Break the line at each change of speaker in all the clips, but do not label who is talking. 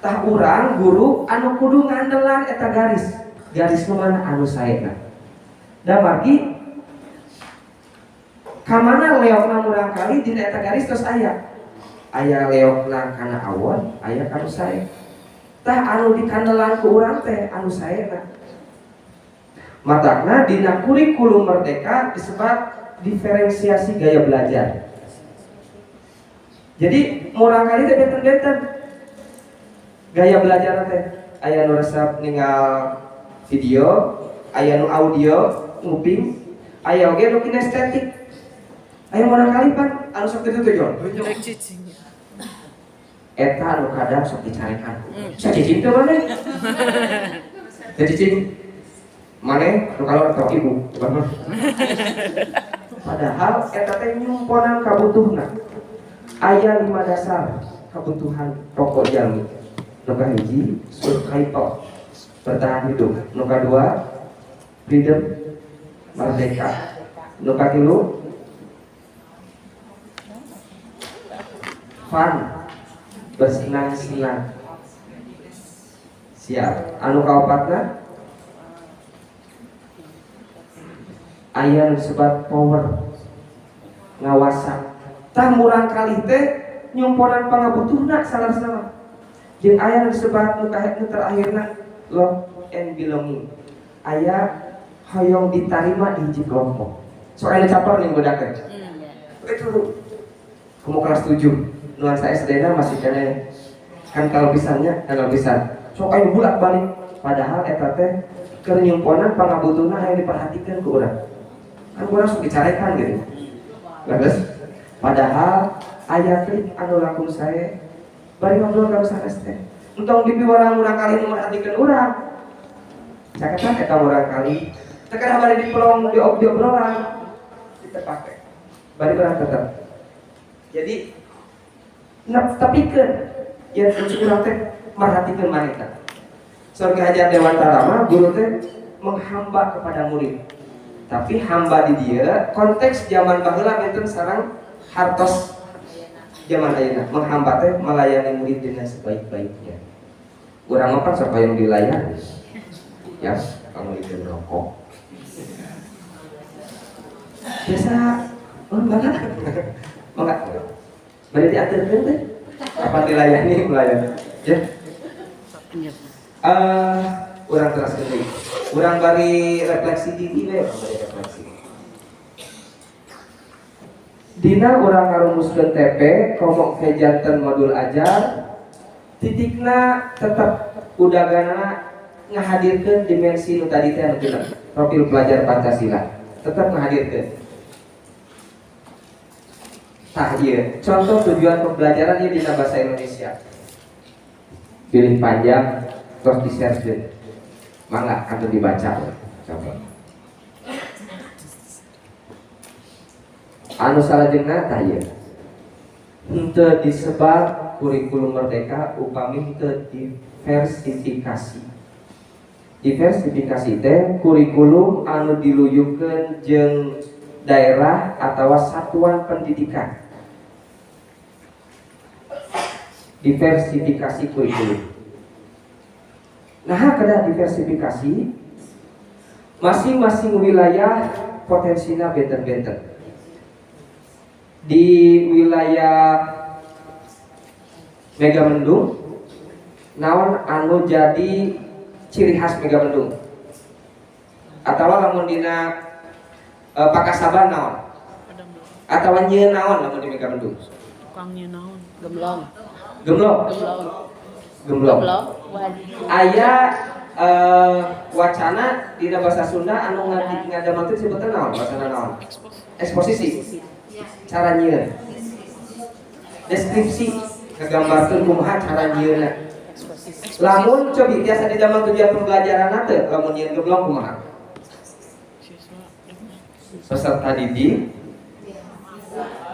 Tah, urang guru anu kudu ngandelan eta garis. Garis nu mana anu saena. Da margi kamana leokna murangkali dina eta garis terus aya. Aya leokna kana awon, aya kanu sae. Tah, anu dikandelan ku urang teh anu saena. Matakna dina Kurikulum Merdeka disebut diferensiasi gaya belajar. Jadi murangkali teh benten-benten gaya belajar teh, aya nu resep ningal video, aya nu audio nguping, aya oge nu kinestetik. Aya murangkali pan anu sok kitu teh, Jon. Eta anu kadang sok dicarekan. Saya cicing teh maneh. Teh cicing. Maneh nu kalau atau ibu, bukan mah. Padahal eta teh nyumponan kabutuhna. Aya lima dasar kebutuhan pokok jalmi. Nu kahiji survival, bertahan hidup. Nu kadua freedom, merdeka. Nu katilu fun, bersenang-senang. Siap. Anu kaopatna aya nu disebut power, ngawasa. Tah, murangkali teh nyumponan pangabutuhna salah-salah. Jeung aya nu disebut nu nu terakhirna love and belonging, aya hoyong ditarima di hiji kelompok. Soalnya caper nih budak teh itu kamu kelas 7 nuansa SD na masih kene kan, kalau pisannya kalau pisan sok aya bulak balik, padahal eta teh keur nyumponan pangabutuhna hayang diperhatikan ku urang. Kan urang sok dicarekan gitu. Bagus. Padahal aya trik anu langkung sae bari ngobrol ka sanes teh. Entong dipiwarang murangkali nu merhatikeun urang. Caketan eta murangkali. Teu kedah bari dipelong di obrolan. Ditepake. Bari urang tetep. Jadi tepikeun yen urang teh merhatikeun manehna. Saur Ki Hajar Dewantara mah guru teh menghamba kepada murid. Tapi hamba di dia konteks zaman baheula benten sareng hartos zaman ayeuna. Menghamba teh melayani murid dengan sebaik-baiknya. Urang mah kan sok yang dilayani. Ya, kamu itu rokok. Biasa, oh enggak, enggak. Bari diaturkeun teh. Apa dilayani melayani? Ya. Urang teraskeun deui. Urang bari refleksi diri we, urang bari refleksi. Dina urang ngarumuskeun TP komo kejanten modul ajar, titikna tetep udagana ngahadirkeun dimensi nu tadi teh anu genep, profil pelajar Pancasila tetap ngahadirkeun. Tah, ieu contoh tujuan pembelajaran ieu dina bahasa Indonesia. Pilih panjang terus di-share. Mangga atau dibaca coba. Anu salajengna, tah ieu. Henteu disebat Kurikulum Merdeka upami henteu diversifikasi. Diversifikasi teh kurikulum anu diluyukeun jeung daerah atau satuan pendidikan. Diversifikasi kurikulum. Nah, kedah diversifikasi, masing-masing wilayah potensinya benten-benten. Di wilayah Megamendung, naon anu jadi ciri khas Megamendung? Atau lamun dina Pakasaban naon? Atau nyieun naon lamun di Megamendung?
Tukang naon?
Gemblong.
Gemblong.
Gemblong.
Gemblong.
Gemblong.
Aya wacana dina bahasa Sunda anu ngadamel teh disebutna naon? Wacana naon? Eksposisi. Cara nyieun. Deskripsi ngagambarkeun kumaha cara nyieunna. Lamun cobi tiasa didamel tujuan pembelajaran teh lamun nyieun gemblong kumaha? Peserta didik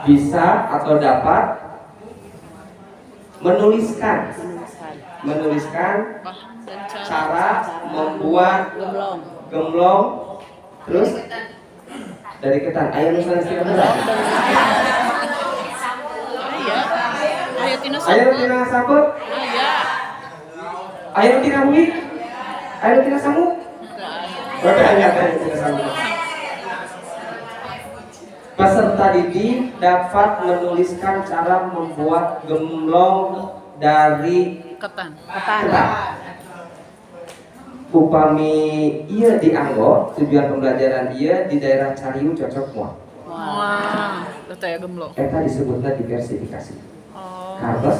bisa atau dapat menuliskan menuliskan cara membuat
Gemblong.
Gemblong terus dari ketan. Aya nu sanes tina ketan?
Aya. Aya tina
Aya nu
sampeu.
Tina sampeu?
Aya.
Aya nu tina hui? Aya nu tina sangu? Oke, aya aya tina sangu. Peserta didik dapat menuliskan cara membuat gemblong dari
Ketan.
Ketan.
Ketan. Upami ieu dianggo tujuan pembelajaran ieu di daerah Cariu cocok moal?
Wah, itu ya gemblong.
Eta disebutnya diversifikasi.
Oh.
Kartos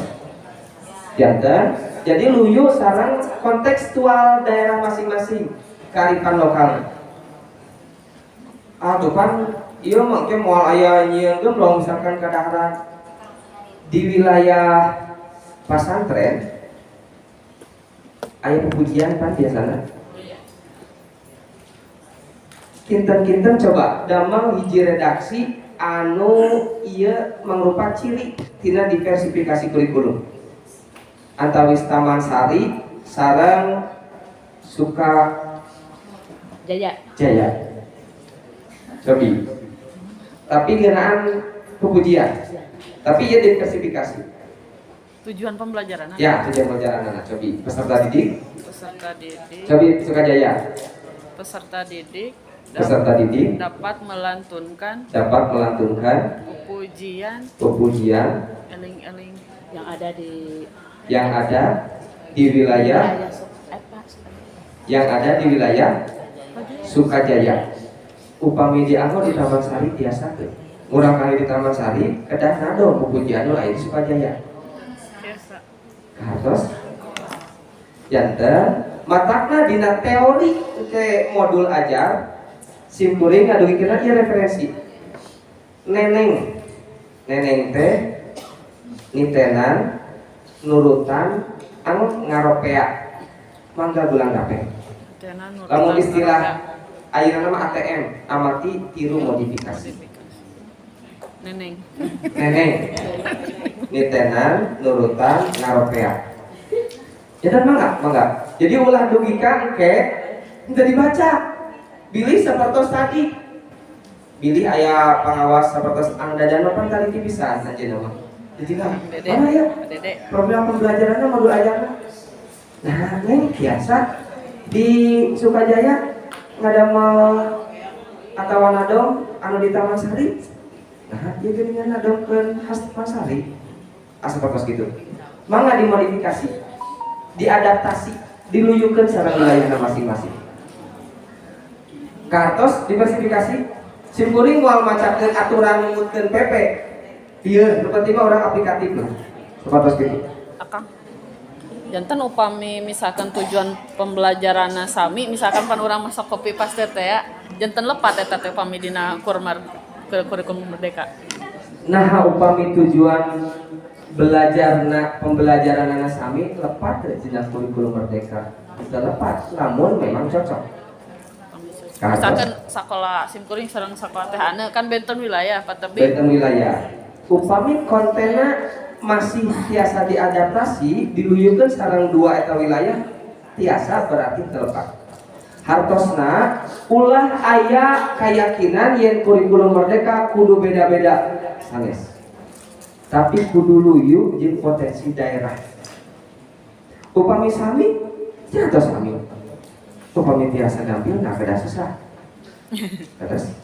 janten jadi luyu sareng kontekstual daerah masing-masing, kearifan lokal. Ah, tuh kan ieu mah ke moal aya nyieun gemblong misalkan kadaharan di wilayah pasantren aya pupujian kan biasana. Kinten-kinten coba damel hiji redaksi anu ieu mangrupa ciri tina diversifikasi kurikulum antawis Taman Sari sareng Suka
Jaya.
Jaya. Cobi, tapi ngeunaan pupujian, tapi ieu diversifikasi.
Tujuan pembelajaran.
Ya, tujuan pembelajaran anak. Cobi, peserta didik.
Peserta didik.
Cobi, Sukajaya.
Peserta didik
Peserta didik
dapat melantunkan
dapat melantunkan
pujian
pupujian
eling-eling
yang ada di
yang ada di wilayah
wilayah apa?
Yang ada di wilayah Sukajaya. Upami dianggo di Taman Sari biasa teu? Murangkalih di Taman Sari kedah nado pupujian nu aya di Sukajaya.
Biasa.
Kahartos janten matakna dina teori ke modul ajar simkuring ngadugikeun ieu referensi Neneng. Neneng teh nitenan, nurutan, anu ngaropea, mangga gulang gape.
Tenan.
Lamun istilah ayeuna mah ATM, amati, tiru, modifikasi.
Neneng.
Neneng nitenan, nurutan, ngaropea. Ya dan mangga mangga. Jadi ulah dugi ka engke teu dibaca, bilih sapertos tadi, bilih aya pengawas sapertos Ang Dadan mah pan taliti pisan anjeunna mah. Jadi lah
Dede.
mana ya
Dede.
program pembelajarannya, modul ajarna. Nah, neng, biasa di Sukajaya ngadamel atau nadom anu di Taman Sari. Nah, ieu geuningan nadomkeun khas Taman Sari, asa sapertos gitu. Mangga dimodifikasi, diadaptasi, diluyukeun sareng wilayahna masing-masing. Kartos diversifikasi? Simkuring moal macakeun aturan numutkeun PP ieu, nu penting mah urang aplikatif lah, sapertos gitu.
Akang. Janten upami misalkan tujuan pembelajaran sami, misalkan pan urang masuk copy paste teh ya, janten lepat eta teh upami dina kurmer ke kurikulum merdeka?
Nah, upami tujuan belajar na pembelajaran anak sami, lepat teu dina kurikulum merdeka? Teu lepat, namun memang cocok.
Misalkan sekolah simkuring sareng sekolah teh ane kan benten wilayah, Pak, tapi
Benten wilayah. Upami kontennya masih tiasa diadaptasi, diluyukeun sareng dua eta wilayah tiasa, berarti teu lepat. Hartosna ulah aya keyakinan yen kurikulum merdeka kudu beda-beda, sanes, tapi kudu luyu jeung potensi daerah. Upami sami atau sami, upami tiasa gampil, nah beda susah. Terus,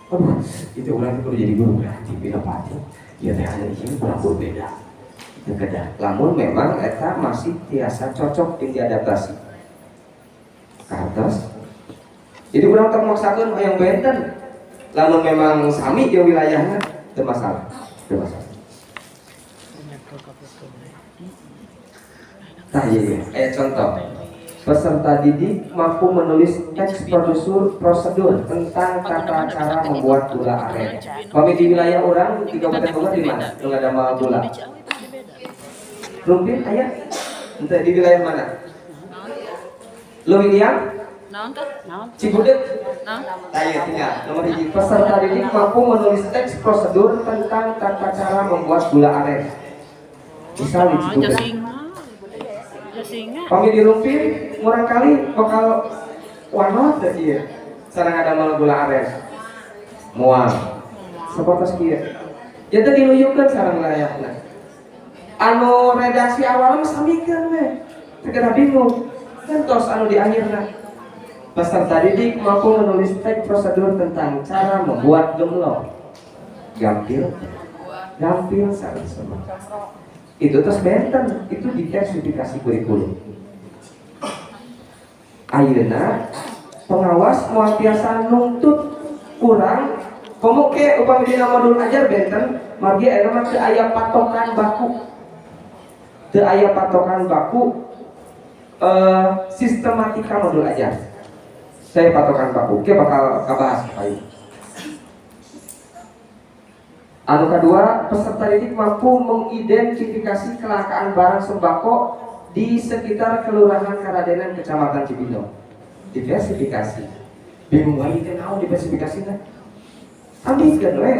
aduh, itu orang kudu jadi guru kreatif, inovatif ya, teh ada di sini kurang berbeda itu kedah, lamun memang eta masih tiasa cocok jeung diadaptasi. Kahartos? Jadi urang teu maksakeun hayang benten, lamun memang sami jeung wilayahnya teu masalah, teu masalah. Tah, iya, iya. Contoh peserta didik mampu menulis teks prosedur tentang tata cara membuat gula aren. Kami di wilayah urang di Kabupaten Bogor di mana? Nu ngadamel gula. Rumpin aya? Ente di wilayah mana? Leuwiliang?
Naon tuh?
Naon?
Cigudeg?
Naon?
Ayo tinggal nomor hiji. Peserta didik mampu menulis teks prosedur tentang tata cara membuat gula aren. Misal di
Oh,
Cigudeg.
Jasinga. Jasinga.
Kami di Rumpin murangkalih bakal wanot teh ieu. Sareng ngadamel gula aren. Moal. Sapertos kieu. Ya teh diluyukeun sareng wilayahna. Anu redaksi awal mah samikeun we. Teu kedah bingung. Entos anu di akhirna. Peserta didik mampu menulis teks prosedur tentang cara membuat gemlong. Gampil, gampil sareng semua. Itu terus benten, itu diversifikasi kurikulum. Ayeuna pengawas moal tiasa nuntut urang komo ke upami dina modul ajar benten margi ayeuna mah teu aya patokan baku. Teu aya patokan baku sistematika modul ajar. Saya patokan baku, oke bakal kabahas kayu. Anu kedua, peserta didik mampu mengidentifikasi kelangkaan barang sembako di sekitar Kelurahan Karadenan, Kecamatan Cibinong. Diversifikasi. Bingung lagi teh naon diversifikasi teh? Ambikeun we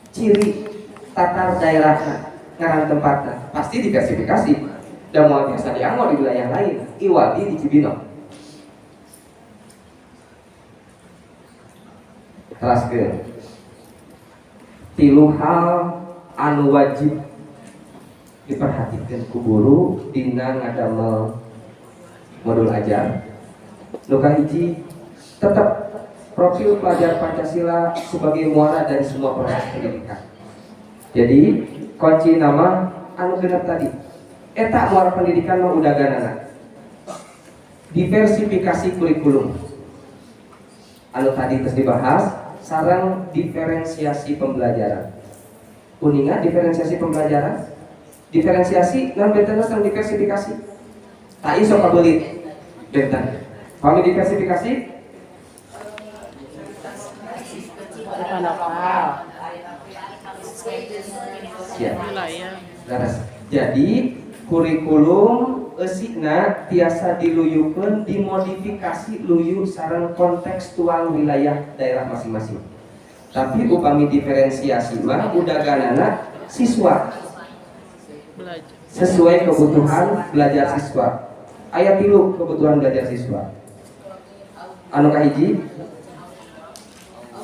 ciri tatar daerahna, ngaran tempatna, pasti diversifikasi. Dan moal biasa dianggo di wilayah lain, iwati di Cibinong. Teraskeun. Tilu hal anu wajib diperhatikan ku guru dina ngadamel modul ajar. Nu kahiji, tetap profil pelajar Pancasila sebagai muara dari semua proses pendidikan. Jadi kunci nama anu genep tadi, eta muara pendidikan mah udaganana. Diversifikasi kurikulum anu tadi terus dibahas, sareng diferensiasi pembelajaran. Uninga diferensiasi pembelajaran, diferensiasi non benten sareng diversifikasi. Tak iso kabelit benten. Pami diversifikasi ya. Jadi kurikulum eusina tiasa diluyukeun, dimodifikasi luyu sareng kontekstual wilayah daerah masing-masing. Tapi upami diferensiasi mah udaganana siswa sesuai kebutuhan belajar siswa. Aya 3 kebutuhan belajar siswa. Anu kahiji,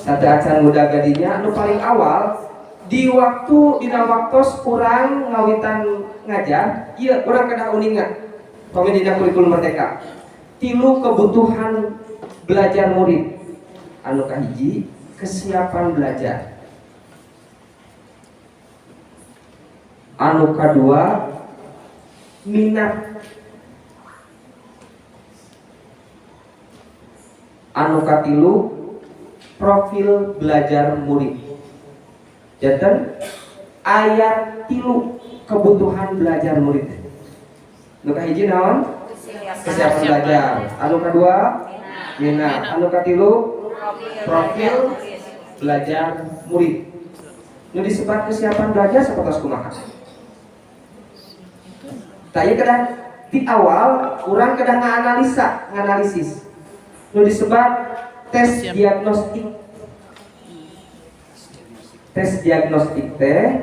sateuacan ngudag gadinya anu paling awal di waktu dina waktos urang ngawitan ngajar, ieu urang kedah uninga pami dina kurikulum merdeka. 3 kebutuhan belajar murid. Anu kahiji, kesiapan belajar. Anu kadua, minat. Anu katilu, profil belajar murid. Janten ayat 3 kebutuhan belajar murid. Nu kahiji naon? Kesiapan belajar. Anu kadua, minat. Anu katilu, profil belajar murid. Nu disebut kesiapan belajar sapertos kumaha? Tah ieu kedah di awal urang kedah ngaanalisa, nganalisis. Nu disebut tes diagnostik. Tes diagnostik teh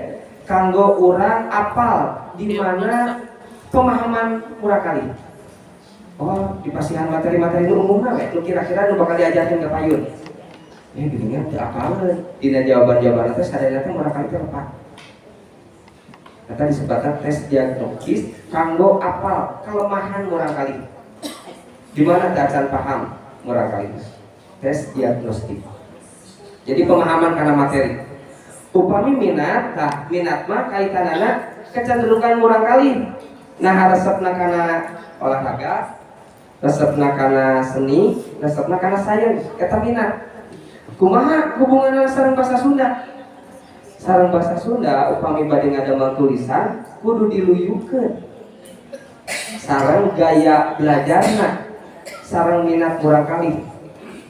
kanggo urang apal di mana pemahaman murangkalih. Oh, di pasihan materi-materi nu umumna we, nu kira-kira nu bakal diajarkeun ka payun. Geuningan teu apaleun. Dina jawaban-jawaban teh sadayana teh murangkalih teh lepat. Eta disebutna tes diagnostik kanggo apal kelemahan murangkalih. Di mana teh acan paham murangkalih. Tes diagnostik. Jadi pemahaman karena materi. Upami minat, tah minat mah kaitanana kecenderungan murangkalih. Nah, resepna kana olahraga, resepna kana seni, resepna kana sains, eta minat. Kumaha hubunganna sareng bahasa Sunda? Sareng bahasa Sunda upami bade ngadamel tulisan kudu diluyukeun. Sareng gaya belajarna, sareng minat murangkalih.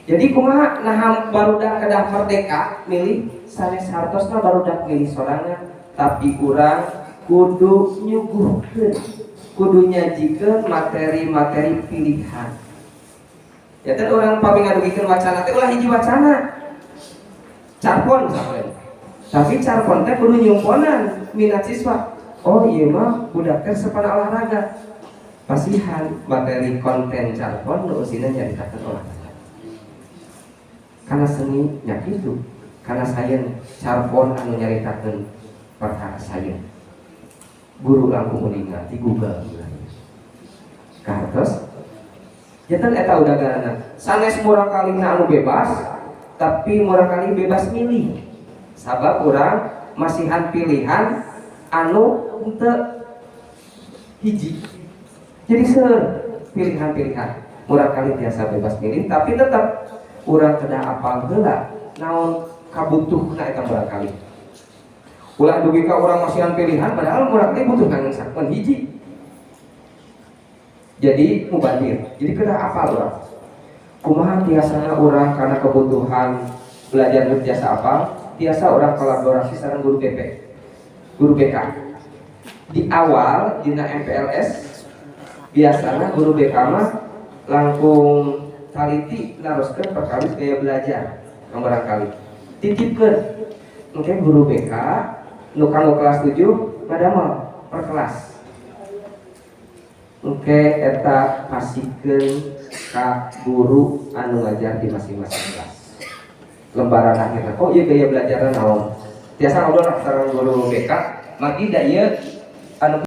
Jadi kumaha nah barudak kedah merdeka milih sanes hartosna barudak milih sorangan, tapi urang kudu nyuguhkeun, kudu nyajikeun materi-materi pilihan. Ya teh urang pami ngadugikeun wacana teh ulah hiji wacana. Carpon misalnya. Tapi carpon teh kudu nyumponan minat siswa. Oh iya mah budak teh resepna olahraga. Pasihan materi konten carpon nu eusina nyaritakeun olahraga. Karena seni nya kitu, karena sains carpon anu nyaritakeun perkara sains. Guru langkung uninga di Google. Kahartos? Janten eta udaganana. Sanes murangkalihna anu bebas, tapi murangkalih bebas milih. Sabab urang masihan pilihan anu henteu hiji. Jadi seueur pilihan-pilihan. Murangkalih tiasa bebas milih, tapi tetap urang kedah apal heula naon kabutuhna eta murangkalih. Ulah dugi ka urang masihan pilihan, padahal murangkalih butuh ngan sakeun hiji. Jadi mubadir. Jadi kedah apal urang. Kumaha tiasana urang karena kebutuhan belajar nu tiasa apal, tiasa urang kolaborasi sareng guru BP, guru BK. Di awal dina MPLS biasanya guru BK mah langkung taliti naroskeun perkawis gaya belajar ka murangkalih. Titipkeun engke guru BK nu kanggo kelas 7 ngadamel per kelas. Engke eta pasikeun ka guru anu ngajar di masing-masing kelas. Lembaran akhirnya, oh iya, gaya belajarna naon. Tiasa ngobrol lah sareng guru BK, magi da ieu anu